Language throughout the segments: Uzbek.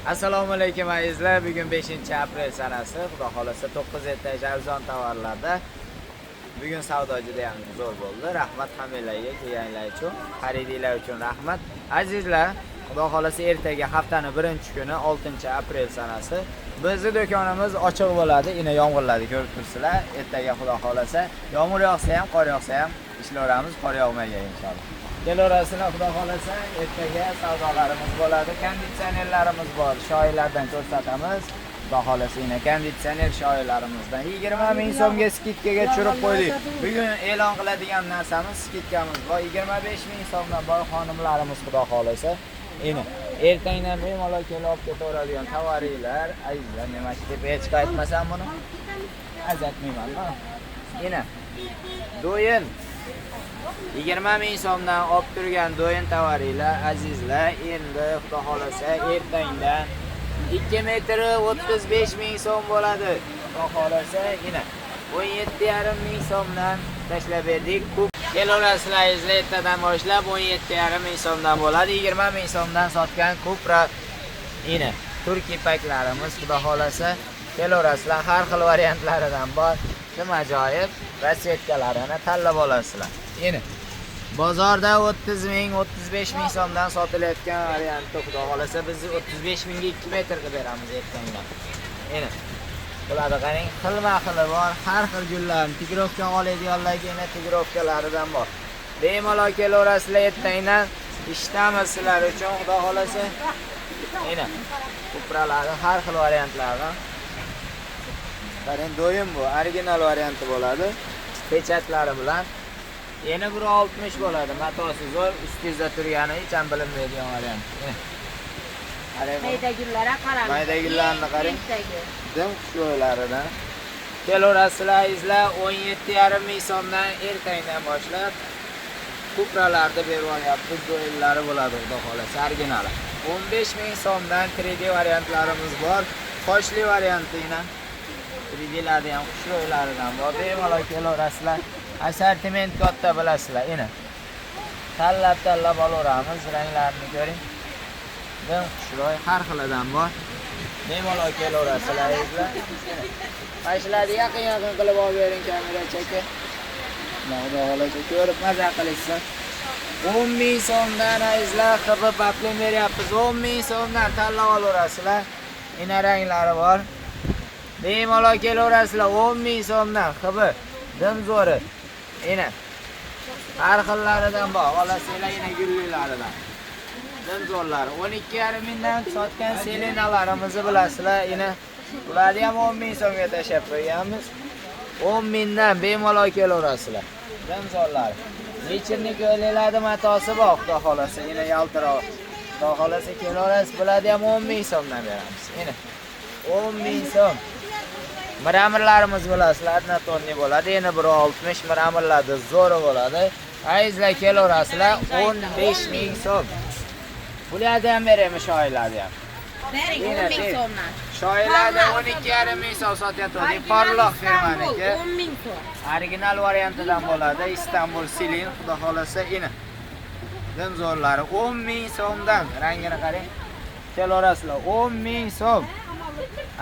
Assalomu alaykum azizlar. Bugun 5-aprel sanasi. Xudo xolasa 9 etaj arzon tovarlarda. Bugun savdo juda ham zo'r bo'ldi. Rahmat hammanglarga kelganlar uchun, xaridinglar uchun rahmat. Azizlar, Xudo xolasa ertaga haftaning birinchi kuni 6-aprel sanasi. Bizni do'konimiz ochiq bo'ladi. Ina yomg'irlarni ko'rib turibsizlar. Ertaga Xudo xolasa yomg'ir yog'sa ham, qor yog'sa ham ishlayveramiz, qor yog'magan inshaalloh. Kelaverasizlar, Xudo xolasa ertaga savdolarimiz bo'ladi. Konditsionerlarimiz bor, shoylardan ko'rsatamiz. Xudo xolasa yine konditsioner shoylarimizdan 20 ming so'mga скидка ga tushirib qo'ydik. Bugun e'lon qiladigan narsamiz, скидка miz bor. 25 ming so'mdan bor xonimlarimiz, Xudo xolasa. Endi ertangdan bemalol kelib olib ketaveradigan tovaringlar, azizlar, nima shu tepaga chiqib aytmasam buni azatmayman. Ina do'yin 20 ming so'mdan olib turgan do'yin tovaringlar, azizlar, endi Xudo xolasa ertangdan 2 metri 35 ming so'm bo'ladi. Xudo xolasa ina 17,5 ming so'mdan tashlab berdik. Ko'p kelaverasizlar azizlar, ertadan boshlab 17,5 ming so'mdan bo'ladi. 20 ming so'mdan sotgan Kupra ina turk ipaklarimiz, Xudo xolasa kelaverasizlar, har xil variantlaridan bor. Sim ajoyib расцветка larini tanlab olasizlar. Endi bozorda 30 ming, 35 ming so'mdan sotilayotgan variantni Xudo xolasa biz 35 mingga 2 metr qilib beramiz ertangan. Endi bularni qarang, xilma-xili bor, har xil gullarni тигровка oladiganlarga yana тигровка laridan bor. Bemalol kelaverasizlar ertangdan, ishtamiz sizlar uchun, Xudo xolasa. Endi kupralari har xil variantlardan. Qarang, do'yim bu original varianti bo'ladi. Печать lari bilan. Yana bir 60 bo'ladi. Matosi zo'r, ustingizda turgani hech ham bilinmaydigan variant. Qarang buni. Mayda gullara qarang. Mayda gullarni qarang. Trendagi. Dim xushbo'ylaridan. Kelaverasizlar azizlar, 17,5 ming so'mdan ertangdan boshlab kupralarni berib olyapmiz, do'yillari bo'ladi, Xudo xolasa, originali. 15 ming so'mdan 3D variantlarimiz bor. Qoshli varianti yana 3D'larni ham xushbo'ylaridan bor. Bemalol kelaverasizlar. Assortiment katta, bilasizlar, ina. Tanlab-tanlab olaveramiz, ranglarini ko'ring. Dim xushro'y har xilidan bor. Bemalol kelaverasizlar azizlar. Mana shularni yaqin-yaqin qilib olib bering kamerachaga. Xudo xolasa ko'rib maza qilishsin. 10 ming so'mdan azizlar, xb paplin beryapmiz. 10 ming so'mdan tanlab olaverasizlar. Ina ranglari bor. Bemalol kelaverasizlar 10 ming so'mdan xb dim zo'ri. Ina har xillaridan bor. Olasizlar ina gullilaridan. Dim zo'rlari. 12,5 mingdan sotgan selenalarimizni bilasizlar. Ina ularni ham 10 ming so'mga tashlab qo'yganmiz. 10 mingdan bemalol kelaverasizlar. Dim zo'rlari. Вечерний ko'ylaklarni matosi bor, Xudo xolasa, ina yaltiroq. Xudo xolasa kelaverasiz, bularni ham 10 ming so'mdan beramiz. Ina 10 ming so'm. Мрамор larimiz bilasizlar, однотонный bo'ladi. Yana bir 60 мрамор larda zo'ri bo'ladi. Azizlar, kelaverasizlar 15 ming so'm. Bularni ham beramiz, shoylarni ham. Bering Yine 10 ming değil. So'mdan. Shoylarni 12,5 ming so'm sotyapti. Porloq firmaniki. 10 ming so'm. Original variantidan bo'ladi. Istanbul Silin, Xudo xolasa ina. Dim zo'rlari 10 ming so'mdan. Rangini qarang. Kelaverasizlar 10 ming so'm.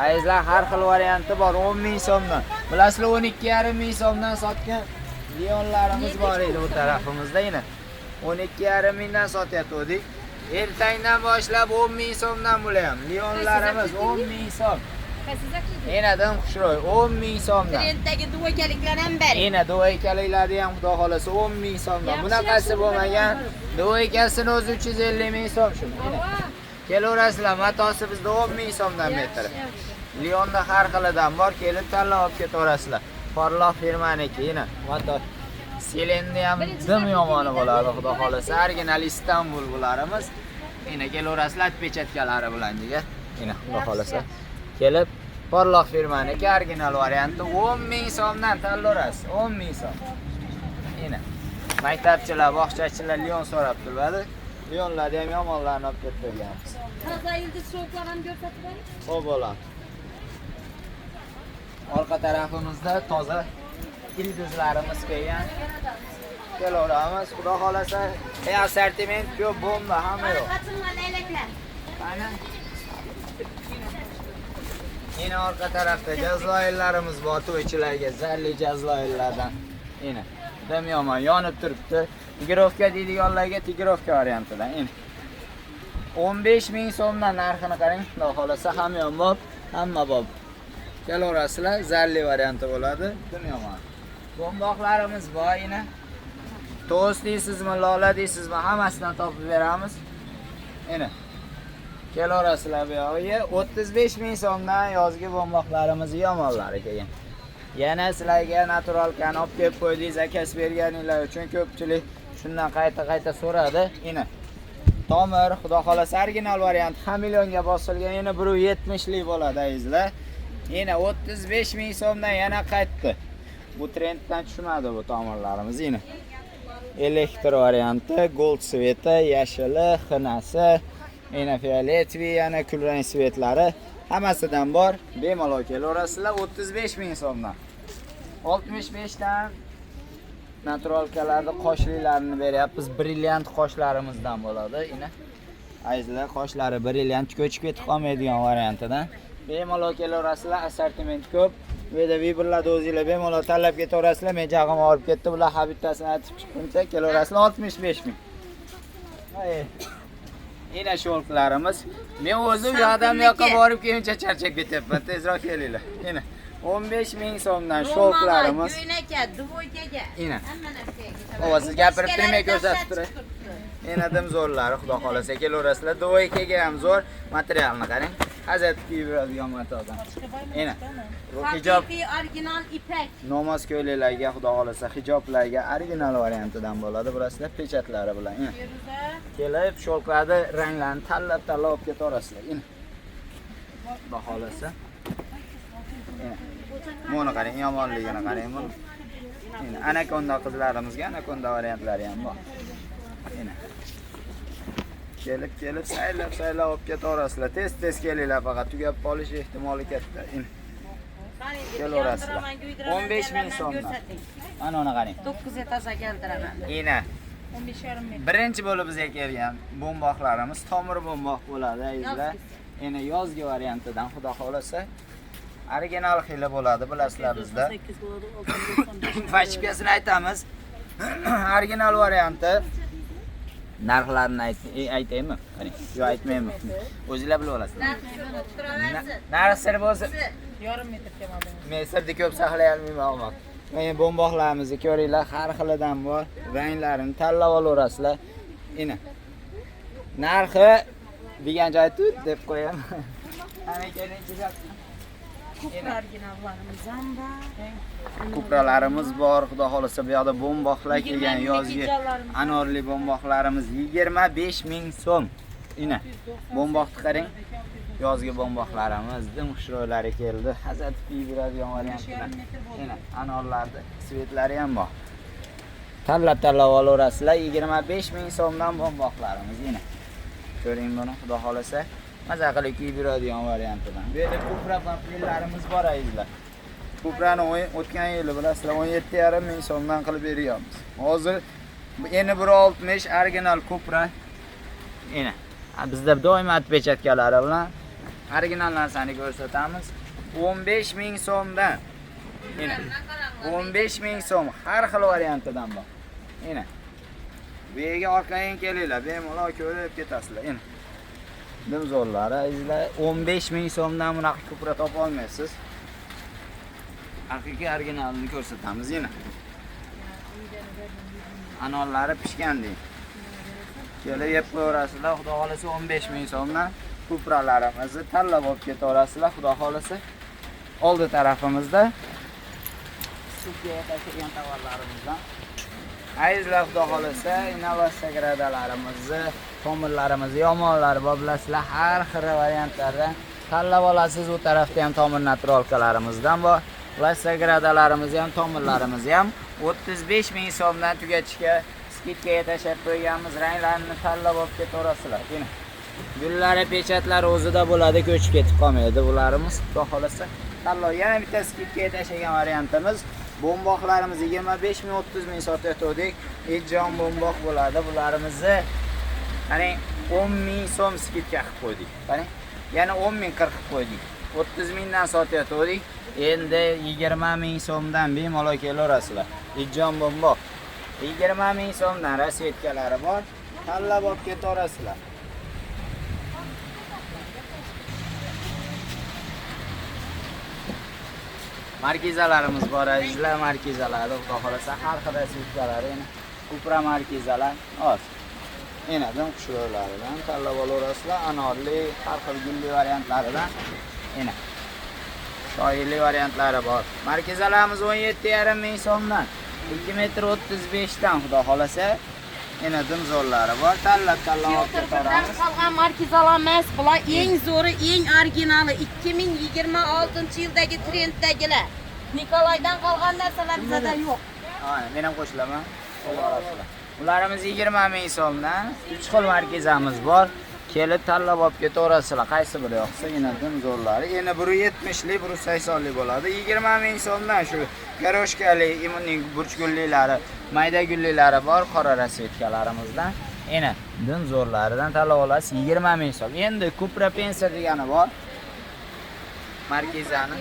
Azizlar, har xil varianti bor 10 ming so'mdan. Bilasizlar, 12,5 ming so'mdan sotgan lionlarimiz bor edi bu tarafimizda ina. 12,5 mingdan sotyaptik. Ertangdan boshlab 10 ming so'mdan bular ham. Lionlarimiz 10 ming so'm. Yana dim xushro'y 10 ming so'mdan. Trenddagi dvoykaliklar ham bering. Ena двойка liklarni ham Xudo xolasa 10 ming so'mdan. Bunaqasi bo'lmagan. Двойка sini o'zi 350 ming so'm shu. Ena. Kelaverasizlar, matosi bizda 10 ming so'mdan metr. Lionda har xilidan bor, kelib tanlab olib ketaverasizlar. Porloq firmaniki, ina mato. Selenni ham dim yomoni bo'ladi, Xudo xolasa. Original Istanbul bularimiz. Ina kelaverasizlar печатка lari bilan jigar. Ina Xudo xolasa. Kelib porloq firmaniki original varianti 10 ming so'mdan tanlayverasiz. 10 ming so'm. Ina. Maktabchilar, bog'chachilar lion so'rab turadi. Lionlarni ham yomonlarini olib kelib qo'yganmiz. Toza ildiz shovlar ham ko'rsatib bering. Xo'p bo'ladi. Orqa tarafimizda toza ildizlarimiz kelgan. Kelaveramiz. Xudo xolasa, assortiment ko'p, bomba, hamma yo'q. Qachonlar laylaklar? Qani? Yine orqa tarafda jazloyillarimiz bor, to'ychilarga zarli jazloyillardan. Yine dim yomon yonib turibdi. Tigirovka deydiganlarga tigirovka variantidan. Yine 15 ming so'mdan narxini qarang. Xudo xolasa hamyonbop, hamma bob. Kelaverasizlar, zarli varianti bo'ladi. Dim yomon. Bomboqlarimiz bor yine. To's deysizmi, lola deysizmi, hammasidan topib beramiz. Yine kelaverasizlar bu yog'iga. 35 ming so'mdan yozgi bomboqlarimiz yomonlari kelgan. Yana sizlarga naturalkani olib kelib qo'ydik, zakaz berganinglar uchun ko'pchilik shundan qayta-qayta so'radi. Ina tomir, xudo xolasa original variant hamilonga bosilgan, yana 1.70 lik bo'ladi azizlar. Yana 35 ming so'mdan yana qaytdi. Bu trenddan tushmadi bu tomirlarimiz yine. Elektr varianti, gold sveti, yashili, xinasi, yana fioletviy, yana kulrang svetlari hammasidan bor. Bemalol kelaverasizlar 35 ming so'mdan. 65 dan naturalkalarni qoshlilarini beryapmiz. Brilliant qoshlarimizdan bo'ladi. Ina. Azizlar, qoshlari brilliant ko'chib ketib qolmaydigan variantidan. Bemalol kelaverasizlar, assortiment ko'p. Bu yerda vibrlarni o'zinglar bemalol tanlab ketaverasizlar. Men jag'im og'rib ketdi. Bular har bittasini aytib chiqquncha kelaverasizlar 65 ming. Ay. Ina sho'lqlarimiz. Men o'zim yoqdan bu yoqqa borib kelguncha charchab ketyapman. Tezroq kelinglar. Ina 15 ming so'mdan sho'lqlarimiz. Ko'ynakka, dvoykaga. Ina. Hamma narsaga. Ova, siz gapirib turing, men ko'rsatib turay. Ina dim zo'rlari, xudo xolasa kelaverasizlar. Dvoykaga ham zo'r. Materialni qarang. Hazrat kiyib yuradigan matodan. Ina. Bu hijob Haqiqiy original ipak. namoz ko'ylaklarga, xudo xolasa hijoblarga original variantidan bo'ladi. Burasida pechatlari bilan. Ina. Kelib sho'lqlarni ranglarini tanlab-tanlab olib ketaverasizlar. Ina. Xudo xolasa. Ina. Buni qarang, yomonligini qarang buni. Ina anakonda qizlarimizga anakonda variantlari ham bor. Ina. Kelib saylab saylab olib ketaverasizlar. Tez-tez kelinglar, faqat tugab qolish ehtimoli katta. Ina. Kelaverasizlar. 15 ming so'mdan. Mana uni qarang. 9 etasha keltiraman. Ina. 15,5 ming. Birinchi bo'lib bizga kelgan bomboqlarimiz tomir bomboq bo'ladi azizlar. Endi yozgi variantidan xudo xolasa original xili bo'ladi, bilasizlar bizda. Fashikasini aytamiz. Original varianti. Narxlarini aytaymi? Qarang, yo'q aytmaymi? O'zinglar bilib olasizlar. Narxi sir bo'lib turaversin. Narx sir bo'lsa, Yarim metr keladi. men sirni ko'p saqlay olmayman omad. Mana bomboqlarimizni ko'ringlar, har xilidan bor. Ranglarini tanlab olaverasizlar. Ina. Narxi degan joy tut deb qo'yaman. Ana keling, chiqyapti. Kupra originallarimiz ham bor. Kupralarimiz bor, xudo xolasa bu yoqda bomboqlar kelgan yozgi anorli bomboqlarimiz 25 ming so'm. Ina. Bomboqni qarang. Yozgi bomboqlarimiz dim xushro'ylari keldi. Hazat kiyib yuradigan variantlar. Ina anorlarni svetlari ham bor. Tanlab tanlab olaverasizlar 25 ming so'mdan bomboqlarimiz ina. Ko'ring buni, xudo xolasa maza qilib kiyib yuradigan variantidan. Bu yerda kupra papillarimiz bor azizlar. Kuprani o'tgan yili bilasizlar 17,5 ming so'mdan qilib berganmiz. Hozir endi 1.60 original kupra. Ina. Bizda doim отпечаткалari bilan original narsani ko'rsatamiz. 15 ming so'mdan. Ina. 15 ming so'm har xil variantidan bor. Ina. Bu yerga orqaga kelinglar, bemalol ko'rib ketasizlar. Ina. Dim zo'rlari azizlar 15 ming so'mdan bunaqa kupra topa olmaysiz. Haqiqiy originalini ko'rsatamiz yana. Anorlari pishgan deng. Kelib yeb qo'yaverasizlar, xudo xolasa 15 ming so'mdan kupralarimizni tanlab olib ketaverasizlar, xudo xolasa. Oldi tarafimizda sudga tashlagan tovarlarimizdan. Azizlar, xudo xolasa innovatsiya gradalarimizni, tomirlarimizni yomonlari bor, bilasizlar, har xil variantlardan tanlab olasiz. U tarafda ham tomir naturalkalarimizdan bor. Lassa gradalarimiz ham, tomirlarimiz ham 35 ming so'mdan tugatishga skidkaga tashlab qo'yganmiz. Ranglarini tanlab olib ketaverasizlar. Ina. Gullari, pechatlari o'zida bo'ladi, ko'chib ketib qolmaydi bularimiz. Xudo xolasa tanlov. Yana bitta skidkaga tashlagan variantimiz. Bomboqlarimiz 25 ming, 30 ming sotayotgandik. Ejjon bomboq bo'ladi. Bularimizni qarang, 10 ming so'm skidka qilib qo'ydik. Qarang, yana 10 ming qirqib qo'ydik. 30 mingdan sotayotgandik. Endi 20 ming so'mdan bemalol kelaverasizlar. Ijjon bombo. 20 ming so'mdan rasvetkalari bor. Tanlab olib ketaverasizlar. Markizalarimiz bor azizlar, markizalar, xudo xolasa har xil rasvetkalari, yana kupra markizalar oz. Enadan qushloqlaridan tanlab olaverasizlar, anorli, har xil gulli variantlaridan. Ena. Shoirli variantlari bor. Markizalarimiz 17,5 ming so'mdan. 2 metr 35 dan xudo xolasa. Ena dimzo'rlari bor. Tanlab tanlab olib Pyotr birdan ketaveramiz. qolgan markizalar emas, bular eng zo'ri, eng originali 2026-yildagi trenddagilar. Nikolaydan qolgan narsalar bizada yo'q. Ha, men ham qo'shilaman. Ularimiz 20 ming so'mdan 3 xil markizamiz bor. Kelib tanlab olib ketaverasizlar. Qaysi biri yoqsa, yana dim zo'rlari. Yana biri 70lik, biri 80lik bo'ladi. 20 ming so'mdan shu garoshkali, imunning burchgullilari, mayda gullilari bor, qora rasvetkalarimizdan. Yana dim zo'rlaridan tanlab olasiz 20 ming so'm. Endi Kupra Pensa degani bor. Markizani.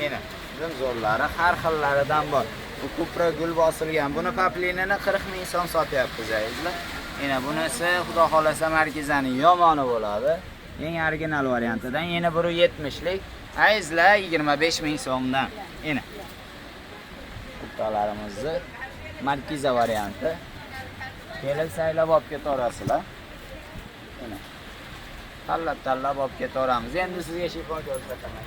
Yana dim zo'rlari har xillaridan bor. Bu kupra gul bosilgan. Buni paplinini 40 ming so'm sotyapmiz azizlar. Yana bunisi xudo xolasa markizaning yomoni bo'ladi. Eng original variantidan. Yana biri 70lik. Azizlar 25 ming so'mdan. Yana kupralarimizni markiza varianti. Kelib saylab olib ketaverasizlar. Yana tanlab tanlab olib ketaveramiz. Endi sizga shifon ko'rsataman.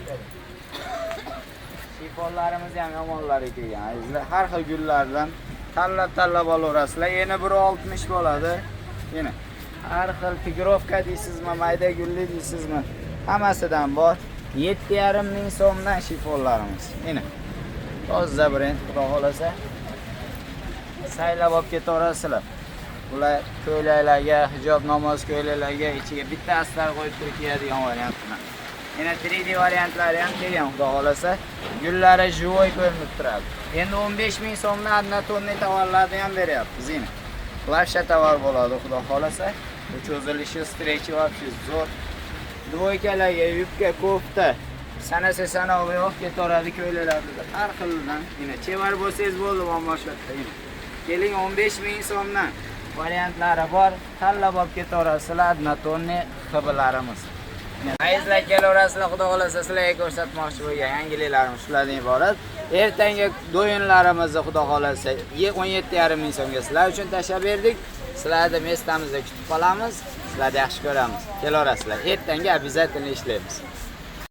Shifonlarimiz ham yomonlari kelgan azizlar. Har xil gullardan tanlab tanlab olaverasizlar. Yana biri 60 bo'ladi. Yana har xil figurovka deysizmi, mayda gulli deysizmi, hammasidan bor. 7,5 ming so'mdan shifonlarimiz. Yana toza brend, xudo xolasa. Saylab olib ketaverasizlar. Bular ko'ylaklarga, hijob namoz ko'ylaklarga ichiga bitta astar qo'yib turib kiyadigan variantlar. Yana 3D variantlari ham kelgan xudo xolasa. Gullari живой ko'rinib turadi. Endi 15 ming so'mdan однотонный tovarlarni ham beryapmiz endi. Lavsha tovar bo'ladi xudo xolasa. Bu cho'zilishi, strechi вообще zo'r. Dvoykalarga yubka, kofta, sanasa sanog'i yo'q ketaveradi ko'ylaklarimiz. Har xilidan. Yana chevar bo'lsangiz bo'ldi, muammo shu yerda. Keling 15 ming so'mdan variantlari bor. Tanlab olib ketaverasizlar однотонный xiblarimiz. Azizlar kelaverasizlar, xudo xolasa sizlarga ko'rsatmoqchi bo'lgan yangiliklarimiz shulardan iborat. Ertangi do'yinlarimizni xudo xolasa 17,5 ming so'mga sizlar uchun tashlab berdik. Sizlarni mestamizda kutib qolamiz. Sizlarni yaxshi ko'ramiz. Kelaverasizlar. Ertangi обязательно ishlaymiz.